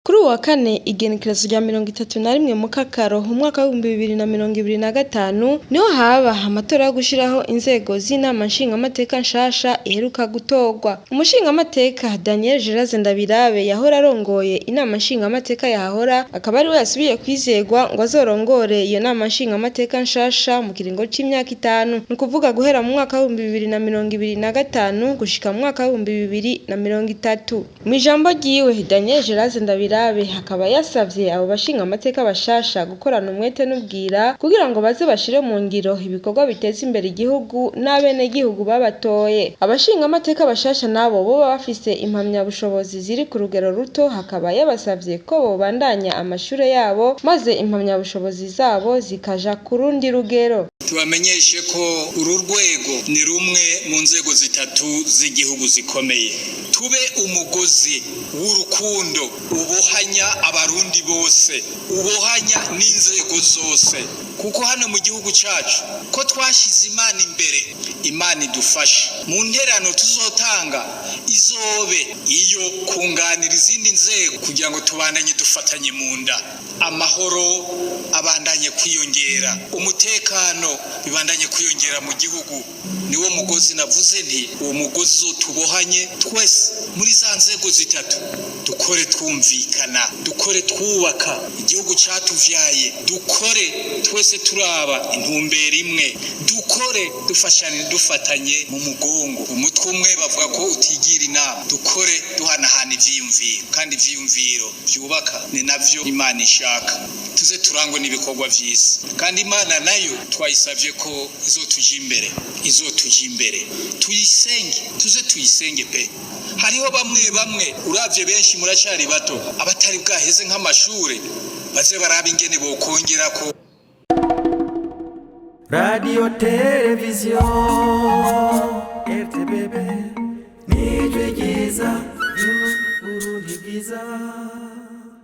Kuri uwu wa kane, igenekerezo rya 31 Mukakaro umwaka w'2025, niho haba amatora yo gushiraho inzego z'inama nshingamateka nshasha iheruka gutorwa. Umushingamateka Daniel Geraze Ndabirabe yahora arongoye inama nshingamateka yahahora, akaba ariwe yasubiye kwizegwa ngo azorongore iyo nama nshingamateka nshasha mu kiringo c'imyaka 5, ni ukuvuga guhera mu mwaka w'2025 gushika mu mwaka w'2030. Mw'ijambo ryiwe, Daniel Geraze Ndabirabe akaba yasavye abo bashingamateka bashasha gukorana umwete n'ubwira kugira ngo baze bashire mu ngiro ibikorwa biteza imbere igihugu n'abenegihugu babatoye. Abashingamateka bashasha nabo boba bafise impamyabushobozi ziri ku rugero ruto, akaba yabasavye ko bobandanya amashure yabo maze impamyabushobozi zabo zikaja ku rundi rugero. Tubamenyeshe ko uru rwego ni rumwe mu nzego zitatu z'igihugu zikomeye. Tube umugozi w'urukundo ubohanya abarundi bose, ubohanya n'inzego zose, kuko hano mu gihugu cacu ko twashize Imana imbere, Imana idufashe mu nterano tuzotanga izobe iyo kunganira izindi nzego kugira ngo tubandanye dufatanye mu nda, amahoro abandanye kwiyongera, umutekano bibandanye kwiyongera mu gihugu. Niwo mugozi navuze nti uwo mugozi uzotubohanye twese muri za nzego zitatu, dukore twumvikana, dukore twubaka igihugu catuvyaye, dukore twese turaba intumbero imwe, dukore dufashanye, dufatanye mu mugongo. Umutwe umwe bavuga ko utigira inama. Dukore duhanahana ivyiyumviro, kandi ivyiyumviro vyubaka ni navyo Imana ishaka. Tuze turangwe n'ibikorwa vyiza, kandi Imana nayo twayisavye ko izotuja imbere, izotuja imbere. Tuyisenge, tuze tuyisenge pe. Hariho bamwe bamwe uravye benshi muracari bato, abatari bwaheze nk'amashure baze baraba ingene bokongerako. Radio Televiziyo RTBB, nijwi ryiza ry'Uburundi bwiza.